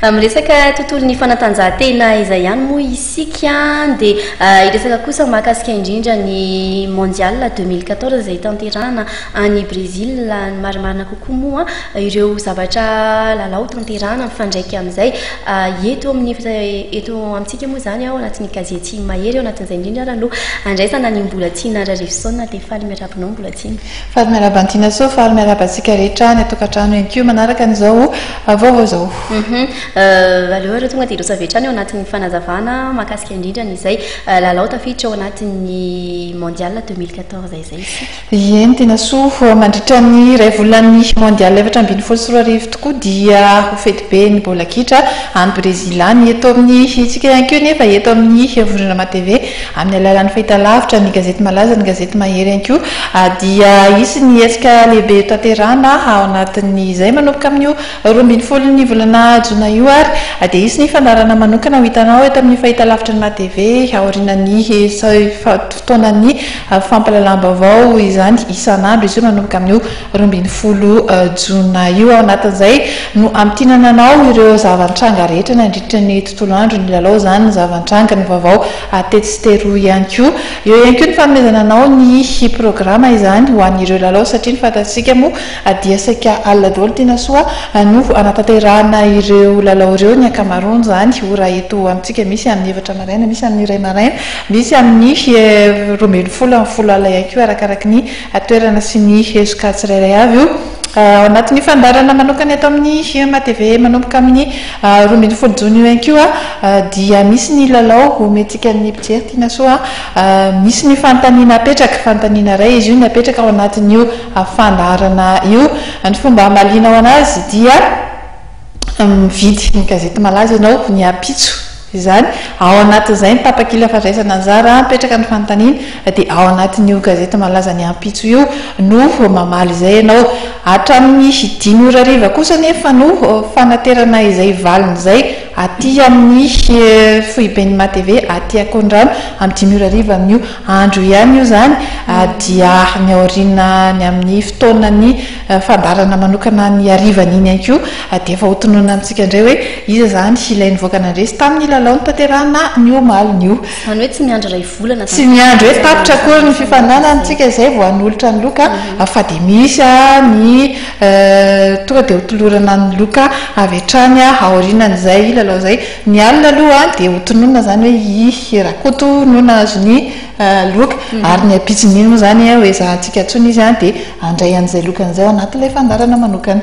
Miresaka tontolon'ny fanatanjahantena izay ihany moa isika dia hiresaka kosa mahakasika indrindra ny Mondial 2014 izay tanterahana any Brésil. Ny marimarina kokoa moa ireo zavatra lalao tanterahana mifandraika amin'izay eto amin'ny eto amintsika moa izany ao anatin'ny gazety Mahery. Ao anatin'izay indrindra ary no andraisana ny Mbolatiana Rarivison. Dia faly miarahaba anao Mbolatiana. Faly miarahaba an'i Tinasoa, faly miarahaba antsika rehetra any an-tokantrano ihany koa manaraka an'izao vaovao izao. Aleo ary tonga dia hiroso avy hatrany ao anatin'ny fanazavana mahakasika indrindra an'izay lalao tafiditra ao anatin'ny Mondial 2014 izay isika. Eny Tinasoa, mandritra ny iray volan'ny Mondial 2014 tokoa dia ho fetibe ny baolina kitra any Brezila any. Eto amintsika ihany koa nefa eto amin'ny Vondrona Matv Amin'ny alalan'ny fahitalavitra, ny gazety malaza, ny gazety mahery ihany koa dia hisy ny hetsika lehibe hotanterahina ao anatin'izay manomboka amin'io 12 ny volana jona io ary dia hisy ny fandaharana manokana ho hitanao eto amin'ny fahitalavitry ny MATV aorianan'ny fotoanan'ny fampahalalam-baovao izany isan'andro izy io manomboka amin'io 12 jona io. Ao anatin'izay no hamintinana anao ireo zava-nitranga rehetra nandritra ny tontolo andro, ny lalao izany, ny zava-nitranga, ny vaovao tetsy sy teroa ihany koa. Eo ihany koa ny fanomezana anao ny programa izany ho an'ireo lalao satria ny fantatsika moa dia saika alina daholo Tinasoa no hanatanterahana ireo lalao ireo, ny ankamaroany izany ora eto amintsika, misy amin'ny efatra maraina, misy amin'ny iray maraina, misy amin'ny 12 amin'ny folo alina ihany koa arakaraky ny toerana sy ny sokajy tsirairay avy io. Ao anatin'ny fandaharana manokana eto amin'ny MATV manomboka amin'ny 12 jona io ihany koa dia misy ny lalao omentsika ny mpijery Tinasoa. Misy ny fanontaniana apetraka, fanontaniana iray izy io ny apetraka ao anatin'io fandaharana io. Ny fomba hamalianao anazy dia mividy ny gazety malaza ianao ny ampitso izany. Ao anatin'izay ny tapakila fandraisana anjara, mipetraka ny fanontaniana dia ao anatin'io gazety malaza ny ampitso io no mamaly izay ianao. Hatramin'ny dimy ora hariva kosa anefa no fanaterana izay valiny izay aty amin'ny foiben'ny MATV aty Ankoandrano amin'ny dimy ora hariva amin'io andro io ihany io izany dia ny aoriana ny amin'ny fotoanan'ny Fandaharana manokana ny harivan'iny ihany koa dia efa hotononina amintsika indray hoe iza izany ilay nivoaka nandresy tamin'ny lalao notanterahina ny omaliny io. Izany hoe tsy miandry iray volana izany. Tsy miandry hoe tapitra akory ny fifaninanana isika izay vao hanolotra ny loka fa dia misy ny tonga dia hotolorana ny loka avy hatrany aorianan'izay lalao izay. Ny alina aloha dia hotononina izany hoe i Rakoto no nahazo ny loka ary ny ampitson'iny moa izany ho ezahantsika intsony izy dia handray an'izay lokany izay ao anatin'ilay fandaharana manokana.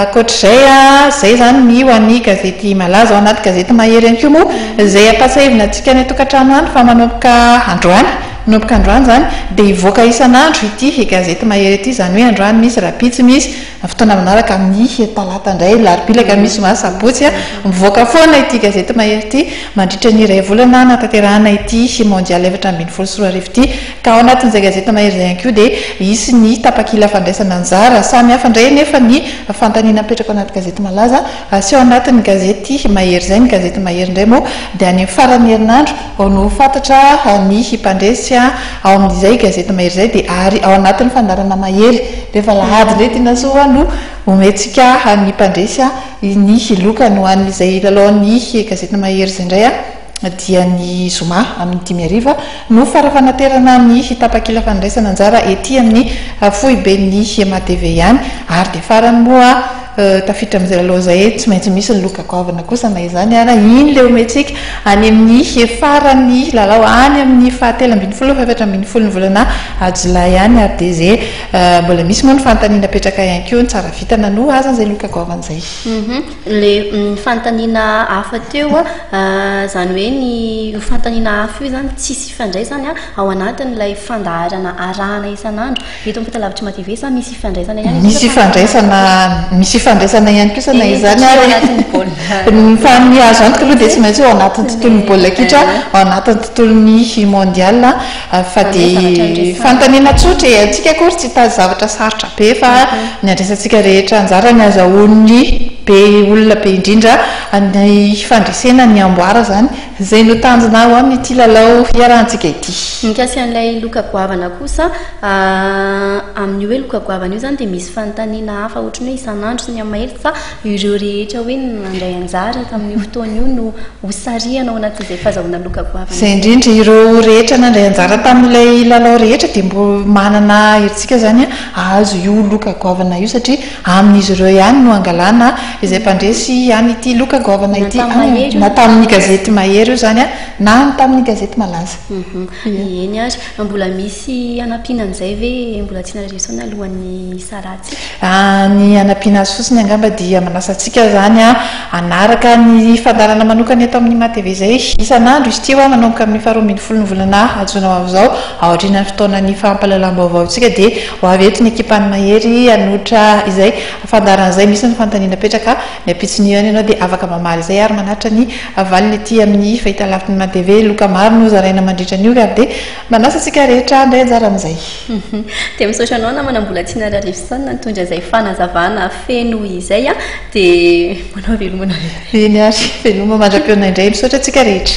Ankoatr'izay, izay izany ny ho an'ny gazety malaza. Ao anaty gazety mahery ihany koa moa izay ampahatsiahivina antsika any an-tokantrano any fa manomboka androany, manomboka androany izany dia hivoaka isan'andro ity gazety mahery ity, izany hoe androany misy, rahampitso misy, fotoana manaraka amin'ny talata indray, alarobia, alakamisy, zoma, sabotsy, mivoaka foana ity gazety mahery ity mandritra ny iray volana hanatanterahana ity Mondial 2014 ity. Ka ao anatin'izay gazety mahery izay ihany koa dia hisy ny tapakila fandraisana anjara. Samy hafa indray anefa ny fanontaniana mipetraka ao anaty gazety malaza sy ao anatin'ny gazety mahery izay. Ny gazety mahery indray moa dia any amin'ny faran'ny herinandro vao no ho fantatra ny mpandresy ao amin'izay gazety mahery izay dia ary ao anatin'ny fandaharana mahery rehefa alahady indray Tinasoa no omentsika ny mpandresy ny lokany ho an'izay lalaon'ny gazety mahery izay indray. dia ny zoma amin'ny dimy hariva no fara-fanaterana ny tapakila fandraisana anjara ety amin'ny foiben'ny MATV ihany ary dia farany moa tafiditra amin'izay lalao izay tsy maintsy misy ny loka goavana kosa na izany ara iny ilay omentsika any amin'ny faran'ny lalao any amin'ny fahatelo ambin'ny folo faha efatra ambin'ny folo ny volana jolay any ary dia izay mbola misy moa ny fanontaniana apetraka ihany koa ny tsara vintana no azon'izay loka goavana izay. Ilay fanontaniana hafa teo, izany hoe ny io fanontaniana hafa io izany tsisy ifandraisany ao anatin'ilay fandaharana arahana isan'andro eto amin'ny fahitalavitry MATV sa misy ifandraisana ihany? Misy ifandraisana, misy ifandraisana ihany kosa na izany ary. Ao anatin'ny baolina. Fa ny azo antoka aloha dia tsy maintsy ao anatin'ny tontolon'ny baolina kitra, ao anatin'ny tontolon'ny mondial fa dia fanontaniana tsotra e, antsika akory tsy hitady zavatra sarotra be fa ny andraisantsika rehetra anjara ny azahoan'ny. be olona be indrindra ny fandresena ny amboara izany. Izay no tanjona ho amin'ity lalao iarahantsika ity. Mikasika an'ilay loka goavana kosa, amin'io hoe loka goavana io izany dia misy fanontaniana hafa ohatran'ny hoe isan'andro sy ny amin'ny mahery fa ireo rehetra hoe nandray anjara tamin'io fotoana io no hosarihana ao anatin'izay fahazahoana loka goavana Izay indrindra, ireo rehetra nandray anjara tamin'ilay lalao rehetra dia mbo manana herijika izany hahazo io loka goavana io satria amin'izy ireo ihany no hangalana izay mpandresy an'ity loka goavana ity, na tamin'ny gazety Mahery io izany na ny tamin'ny gazety Malaza. Eny ary. Mbola misy hanampiana an'izay ve mbola tsy narison alohan'ny hisarahantsika? Ny hanampiana azy fotsiny angamba dia manasa antsika izany hanaraka ny fandaharana manokana eto amin'ny MATV izay isan'andro izy ity hoa manomboka amin'ny faharoa ambin'ny folon'ny volana jona ho avy izao aorianan'ny fotoanan'ny fampahalalam-baovaontsika dia ho avy eto ny ekipan'ny Mahery hanotra izay fandaharana izay misy ny fanontaniana apetraka ny ampitson'io ihany ianao dia afaka mamaly izay ary manatitra ny Valiny ety amin'ny fahitalavitry ny MATV, loka maro no zaraina mandritra an'io ary dia manasa antsika rehetra handray anjara amin'izay. Dia misaotra anao namana Mbolatiana Rarivison nitondra izay fanazavana feno izay a! Dia manao veloma anareo. Eny ary, veloma mandra-pihaona indray, misaotra antsika rehetra.